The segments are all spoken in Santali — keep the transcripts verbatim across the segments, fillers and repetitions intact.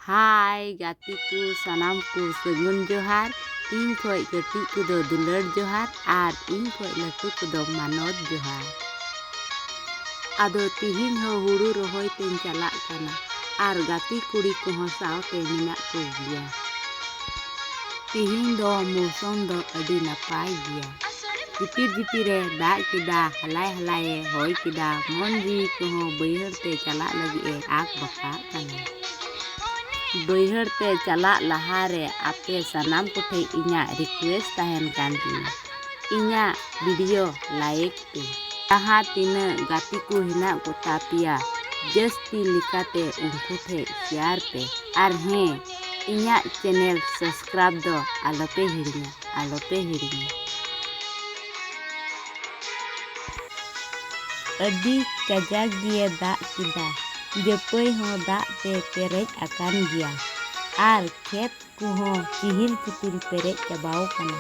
ᱦᱟᱭ ᱜᱟᱛᱮ ᱠᱚ, ᱥᱟᱱᱟᱢ ᱠᱚ ᱥᱟᱹᱜᱩᱱ ᱡᱚᱦᱟᱨ᱾ ᱤᱧ ᱠᱷᱚᱡ ᱠᱟᱹᱴᱤᱡ ᱠᱚᱫᱚ ᱫᱩᱞᱟᱹᱲ ᱡᱚᱦᱟᱨ ᱟᱨ ᱤᱧ ᱠᱷᱚᱡ ᱞᱟᱹᱴᱩ ᱠᱚᱫᱚ ᱢᱟᱱᱚᱛ ᱡᱚᱦᱟᱨ᱾ ᱟᱫᱚ ᱛᱤᱦᱤᱧ ᱦᱚᱸ ᱦᱩᱲᱩ ᱨᱚᱦᱚᱭ ᱛᱮᱧ ᱪᱟᱞᱟᱜ ᱠᱟᱱᱟ ᱟᱨ ᱜᱟᱛᱮ ᱠᱩᱲᱤ ᱠᱚᱦᱚᱸ ᱥᱟᱶᱛᱮ ᱢᱮᱱᱟᱜ ᱠᱚᱜᱮᱭᱟ᱾ ᱛᱤᱦᱤᱧ ᱫᱚ ᱢᱳᱥᱚᱢ ᱫᱚ ᱟᱹᱰᱤ ᱱᱟᱯᱟᱭ ᱜᱮᱭᱟ᱾ ᱡᱤᱯᱤᱨ ᱡᱤᱯᱤᱨ ᱮ ᱫᱟᱜ ᱠᱮᱫᱟ, ᱦᱟᱞᱟᱭ ᱦᱟᱞᱟᱭ ᱮ ᱦᱚᱭ ᱠᱮᱫᱟ, ᱢᱚᱱ ᱡᱤᱣᱤ ᱠᱚᱦᱚᱸ ᱵᱟᱹᱭᱦᱟᱹᱲ ᱛᱮ ᱪᱟᱞᱟᱜ ᱞᱟᱹᱜᱤᱫ ᱮ ᱟᱠ ᱵᱟᱠᱟᱜ ᱠᱟᱱᱟ᱾ ᱵᱟᱹᱭᱦᱟᱹᱲ ᱛᱮ ᱪᱟᱞᱟᱜ ᱞᱟᱦᱟᱨᱮ ᱟᱯᱮ ᱥᱟᱱᱟᱢ ᱠᱚᱴᱷᱮᱱ ᱤᱧᱟᱹᱜ request ᱛᱟᱦᱮᱱ ᱠᱟᱱ ᱛᱤᱧᱟᱹ, ᱤᱧᱟᱹᱜ video like ᱯᱮ᱾ ᱡᱟᱦᱟᱸ ᱛᱤᱱᱟᱹᱜ ᱜᱟᱛᱮ ᱠᱚ ᱦᱮᱱᱟᱜ ᱠᱚᱛᱟ ᱯᱮᱭᱟ, ᱡᱟᱹᱥᱛᱤ ᱞᱮᱠᱟᱛᱮ ᱩᱱᱠᱩ ᱴᱷᱮᱱ share ᱯᱮ᱾ ᱟᱨ ᱦᱮᱸ, ᱤᱧᱟᱹᱜ channel subscribe ᱫᱚ ᱟᱞᱚᱯᱮ ᱦᱤᱲᱤᱧᱟ, ᱟᱞᱚᱯᱮ ᱦᱤᱲᱤᱧᱟ᱾ ᱟᱹᱰᱤ ᱠᱟᱡᱟᱠ ᱜᱮ ᱫᱟᱜ ᱠᱮᱫᱟ᱾ ᱡᱟᱹᱯᱟᱹᱭ ᱦᱚᱸ ᱫᱟᱜ ᱛᱮ ᱯᱮᱨᱮᱡ ᱟᱠᱟᱱ ᱜᱮᱭᱟ ᱟᱨ ᱠᱷᱮᱛ ᱠᱚᱦᱚᱸ ᱪᱤᱦᱤᱞ ᱪᱤᱯᱤᱞ ᱯᱮᱨᱮᱡ ᱪᱟᱵᱟᱣ ᱠᱟᱱᱟ᱾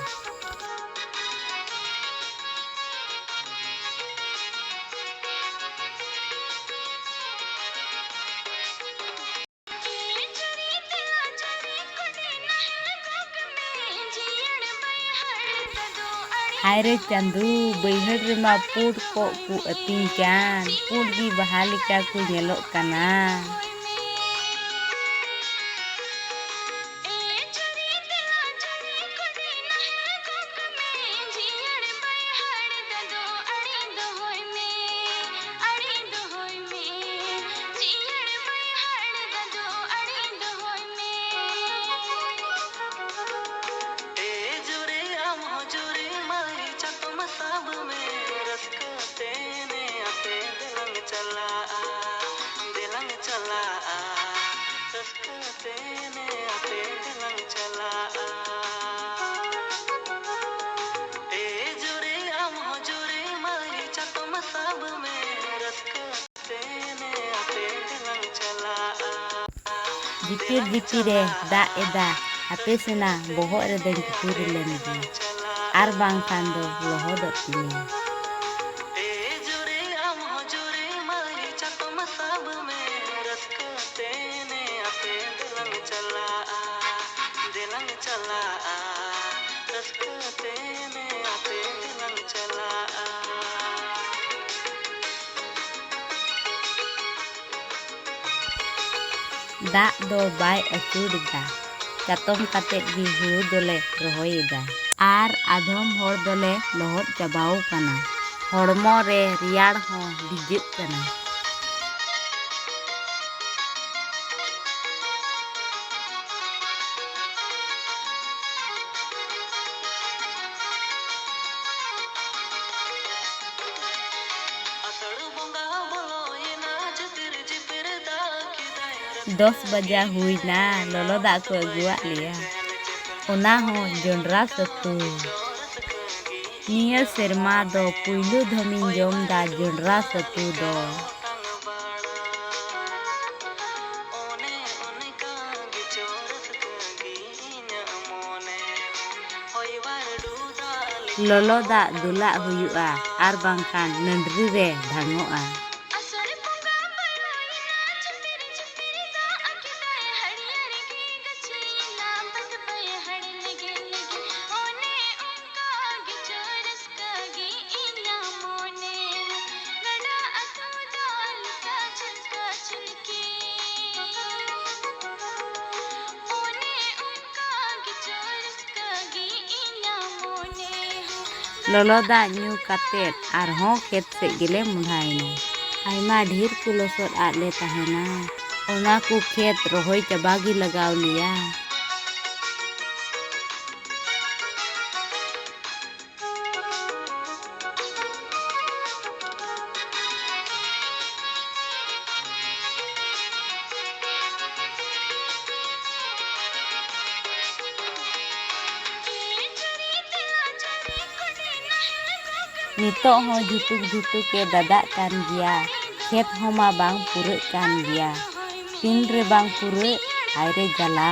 ᱦᱟᱭ ᱨᱮ ᱪᱟᱸᱫᱩ, ᱵᱟᱹᱭᱦᱟᱹᱲ ᱨᱮᱢᱟ ᱯᱩᱸᱰ ᱠᱚᱜ ᱠᱚ ᱟᱹᱛᱤᱧ ᱠᱟᱱ, ᱯᱩᱸᱰ ᱜᱮ ᱵᱟᱦᱟ ᱞᱮᱠᱟ ᱠᱚ ᱧᱮᱞᱚᱜ ᱠᱟᱱᱟ᱾ ᱮ ᱡᱩᱨᱤ ᱟᱢ ᱦᱚᱸ ᱡᱩᱨᱤ ᱢᱟᱹᱭ ᱪᱟᱛᱚᱢ ᱥᱟᱵ ᱢᱮ, ᱨᱟᱹᱥᱠᱟᱹ ᱛᱮ ᱮᱱᱮᱡ ᱟᱛᱮ ᱫᱮᱞᱟᱝ ᱪᱟᱞᱟᱜᱼᱟ, ᱫᱮᱞᱟᱝ ᱪᱟᱞᱟᱜᱼᱟ, ᱨᱟᱹᱥᱠᱟᱹ ᱛᱮ ᱮᱱᱮᱡ ᱟᱛᱮ ᱫᱮᱞᱟᱝ ᱪᱟᱞᱟᱜᱼᱟ᱾ ᱮ ᱡᱩᱨᱤ ᱟᱢ ᱦᱚᱸ ᱡᱩᱨᱤ ᱢᱟᱹᱭ ᱪᱟᱛᱚᱢ ᱥᱟᱵ ᱢᱮ, ᱨᱟᱹᱥᱠᱟᱹ ᱡᱤᱯᱤᱨ ᱡᱤᱯᱤᱨ ᱮ ᱫᱟᱜ ᱮᱫᱟ, ᱦᱟᱯᱮ ᱥᱮᱱᱟ ᱵᱚᱦᱚᱜ ᱨᱮᱫᱚᱧ ᱯᱩᱴᱩᱨ ᱞᱮᱱ ᱜᱮ, ᱟᱨ ᱵᱟᱝᱠᱷᱟᱱ ᱫᱚ ᱞᱚᱦᱚᱫᱚᱜ ᱛᱤᱧᱟᱹ᱾ ᱮ ᱡᱩᱨᱤ ᱟᱢ ᱦᱚᱸ ᱡᱩᱨᱤ ᱢᱟᱹᱭ ᱪᱟᱛᱚᱢ ᱥᱟᱵ ᱢᱮ, ᱨᱟᱹᱥᱠᱟᱹ ᱛᱮ ᱮᱱᱮᱡ ᱟᱛᱮ ᱫᱮᱞᱟᱝ ᱫᱟᱜ ᱫᱚ ᱵᱟᱭ ᱟᱹᱪᱩᱨ ᱮᱫᱟ᱾ ᱪᱟᱛᱚᱢ ᱠᱟᱛᱮᱫ ᱜᱮ ᱦᱩᱲᱩ ᱫᱚᱞᱮ ᱨᱚᱦᱚᱭᱮᱫᱟ᱾ ᱟᱨ ᱟᱫᱷᱚᱢ ᱦᱚᱲ ᱫᱚᱞᱮ ᱞᱚᱦᱚᱫ ᱪᱟᱵᱟᱣ ᱠᱟᱱᱟ᱾ ᱦᱚᱲᱢᱚ ᱨᱮ ᱨᱮᱭᱟᱲ ᱦᱚᱸ ᱵᱷᱤᱡᱟᱹᱜ ᱠᱟᱱᱟ᱾ ᱫᱚᱥ ᱵᱟᱡᱟ ᱦᱩᱭᱱᱟ, ᱞᱚᱞᱚ ᱫᱟᱜ ᱠᱚ ᱟᱹᱜᱩᱣᱟᱫ ᱞᱮᱭᱟ, ᱚᱱᱟ ᱦᱚᱸ ᱡᱚᱱᱰᱨᱟ ᱥᱟᱹᱛᱩ᱾ ᱱᱤᱭᱟᱹ ᱥᱮᱨᱢᱟ ᱫᱚ ᱯᱩᱭᱞᱩ ᱫᱷᱚᱢᱤᱧ ᱡᱚᱢ ᱫᱟ ᱡᱚᱱᱰᱨᱟ ᱥᱟᱹᱛᱩ ᱫᱚ᱾ ᱞᱚᱞᱚ ᱫᱟᱜ ᱫᱩᱞᱟᱜ ᱦᱩᱭᱩᱜᱼᱟ, ᱟᱨ ᱵᱟᱝᱠᱷᱟᱱ ᱱᱟᱹᱰᱨᱤ ᱨᱮ ᱰᱷᱟᱝᱚᱜᱼᱟ᱾ ᱞᱚᱞᱚ ᱫᱟᱜ ᱧᱩ ᱠᱟᱛᱮᱫ ᱟᱨᱦᱚᱸ ᱠᱷᱮᱛ ᱥᱮᱫ ᱜᱮᱞᱮ ᱢᱚᱦᱰᱟᱭᱮᱱᱟ᱾ ᱟᱭᱢᱟ ᱰᱷᱮᱨ ᱠᱚ ᱞᱚᱥᱚᱫ ᱟᱫ ᱞᱮ ᱛᱟᱦᱮᱱᱟ᱾ ᱚᱱᱟ ᱠᱚ ᱠᱷᱮᱛ ᱨᱚᱦᱚᱭ ᱪᱟᱵᱟ ᱜᱮ ᱞᱟᱜᱟᱣ ᱞᱮᱭᱟ᱾ ᱱᱤᱛᱚᱜ ᱦᱚᱸ ᱡᱷᱩᱴᱩᱠ ᱡᱷᱩᱴᱩᱠ ᱮ ᱫᱟᱫᱟᱜ ᱠᱟᱱ ᱜᱮᱭᱟ᱾ ᱠᱷᱮᱛ ᱦᱚᱸ ᱢᱟ ᱵᱟᱝ ᱯᱩᱨᱟᱹᱜ ᱠᱟᱱ ᱜᱮᱭᱟ᱾ ᱛᱤᱱ ᱨᱮ ᱵᱟᱝ ᱯᱩᱨᱟᱹᱜ, ᱦᱟᱭ ᱨᱮ ᱡᱟᱞᱟ᱾